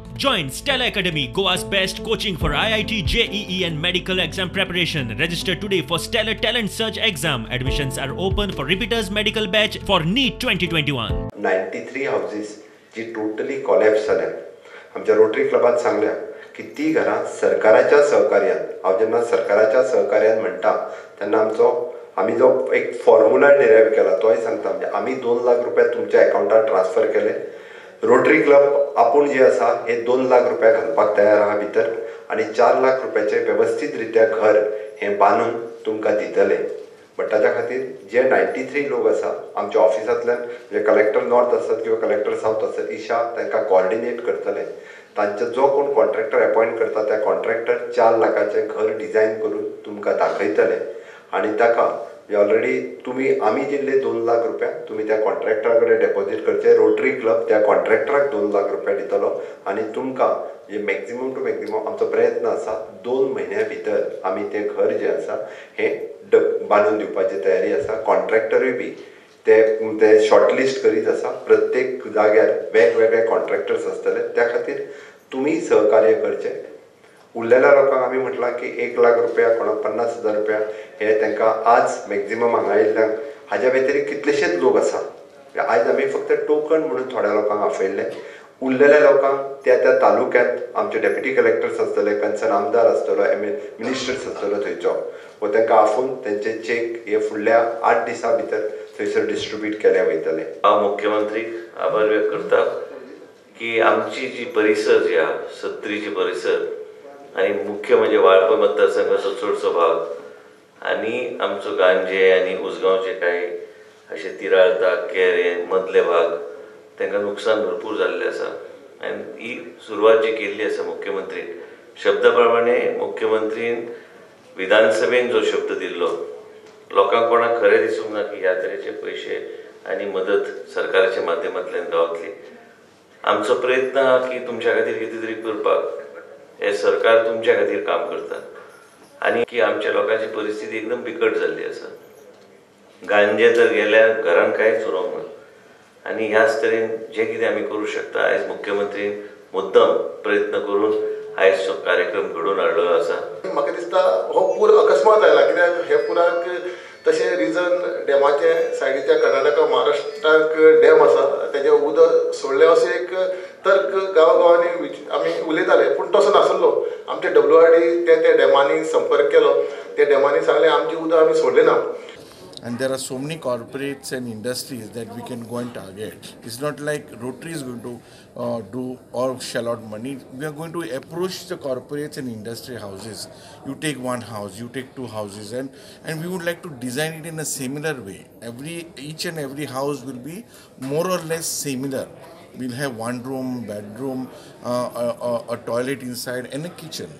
Join Stella Academy, Goa's best coaching for IIT, JEE and medical exam preparation. Register today for Stellar Talent Search exam. Admissions are open for repeaters medical batch for NEET 2021. 93 houses ji totally collapse जाल्या. आमच्या rotary क्लबान सांगल्या की ती घरां सरकाराच्या सहकार्यान, हांव जेन्ना सरकाराच्या सहकार्यान म्हणटा तेन्ना आमचो आमी जो एक फॉर्म्युला डिरायव केला तोय सांगता. म्हणजे आमी 2 लाख रुपया तुमच्या अकावंटार ट्रान्सफर केले, रोटरी क्लब आपूण जे आसा हे 2 लाख रुपया घालपाक तयार आहा भितर आनी 4 लाख रुपयाचे वेवस्थीत रित्या घर हें बांदून तुमकां दितले. बट ताच्या खातीर जे 93 लोक आसा आमच्या ऑफिसांतल्यान, जे कलेक्टर नॉर्थ आसत किंवा कलेक्टर सावथ आसत, ईशा तांकां कॉर्डिनेट करतले. तांचे जो कोण कॉन्ट्रॅक्टर अपॉयंट करता त्या कॉन्ट्रॅक्टर 4 लाखाचें घर डिझायन करून तुमकां दाखयतले आनी ताका ऑलरेडी तुमी आमी दिल्ले 2 लाख रुपया तुमी त्या कॉन्ट्रॅक्टरा कडेन डेपोजीट करचे. रोटरी क्लब त्या कॉन्ट्रॅक्टराक 2 लाख रुपया दितलो आनी तुमकां जे मॅक्झिमम टू मॅक्झिमम आमचो प्रयत्न आसा 2 म्हयन्या भितर आमी तें घर जें आसा हें बांदून दिवपाची तयारी आसा. कॉन्ट्रॅक्टरूय बी ते शॉर्टलिस्ट करीत आसा, प्रत्येक जाग्यार वेगवेगळे कॉन्ट्रॅक्टर्स आसतले, त्या खातीर तुमी सहकार्य करचें. उरलेल्या लोकांक आमी म्हटलां की 1 लाख रुपया कोणाक 50,000 रुपया हे तांकां आज मॅक्झिमम हांगा येयल्ल्यांक, हाज्या व्यतिरिक्त कितलेशेच लोक आसा. आयज आमी फक्त टोकन म्हणून थोड्या लोकांक आपयल्ले, उरलेल्या लोकांक त्या त्या तालुक्यांत आमचे डेप्युटी कलेक्टर्स आसतले, कन्सर्न आमदार आसतलो, एम एल मिनिस्टर्स आसतलो थंयचो, व तांकां आफोवन तेंचे चेक हे फुडल्या 8 दिसां भितर थंयसर डिस्ट्रिब्यूट केले वयतले. हांव मुख्यमंत्री आभार व्यक्त करता की आमची जी परिसर जी आहा सत्तरीची परिसर आनी मुख्य म्हणजे वाळपय मतदारसंघाचो चडसो भाग आनी आमचो गांजे आनी उसगांवचे कांय अशे तिराळता केरे मदले भाग तांकां नुकसान भरपूर जाल्लें आसा. आनी ही सुरवात जी केल्ली आसा मुख्यमंत्रीन, शब्दा प्रमाणे मुख्यमंत्रीन विधानसभेन जो शब्द दिल्लो लोकांक कोणाक खरें दिसूंक ना की ह्या तरेचे पयशे आनी मदत सरकाराच्या माध्यमांतल्यान गावतली. आमचो प्रयत्न आहा की तुमच्या खातीर कितें तरी करपाक, हे सरकार तुमच्या खातीर काम करता आनी की आमच्या लोकांची परिस्थिती एकदम बिकट जाल्ली आसा. गांजे तर गेल्यार घरान कांयच उरोंक ना आनी ह्याच तरेन जें कितें आमी करूं शकता आयज मुख्यमंत्रीन मुद्दम प्रयत्न करून आयज तो कार्यक्रम घडोवन हाडलेलो आसा. म्हाका दिसता हो पूर अकस्मात आयला, कित्याक हे पुराक तशें रिजन डॅमाचे सायडीच्या कर्नाटका महाराष्ट्राक डॅम आसा तेजें उदक सोडलें अशें एक तर्क गांवागांवांनी आमी उलयताले, पूण तसो नासलो. आमचे WRD ते त्या डॅमांनी संपर्क केलो, त्या डॅमांनी सांगलें आमचें उदक आमी सोडलें ना. And there are so many corporates and industries that we can go and target. It's not like Rotary is going to do or shell out money. We are going to approach the corporates and industry houses. You take 1 house, you take 2 houses, and we would like to design it in a similar way. Each and every house will be more or less similar. We'll have 1 room, bedroom, a toilet inside and a kitchen.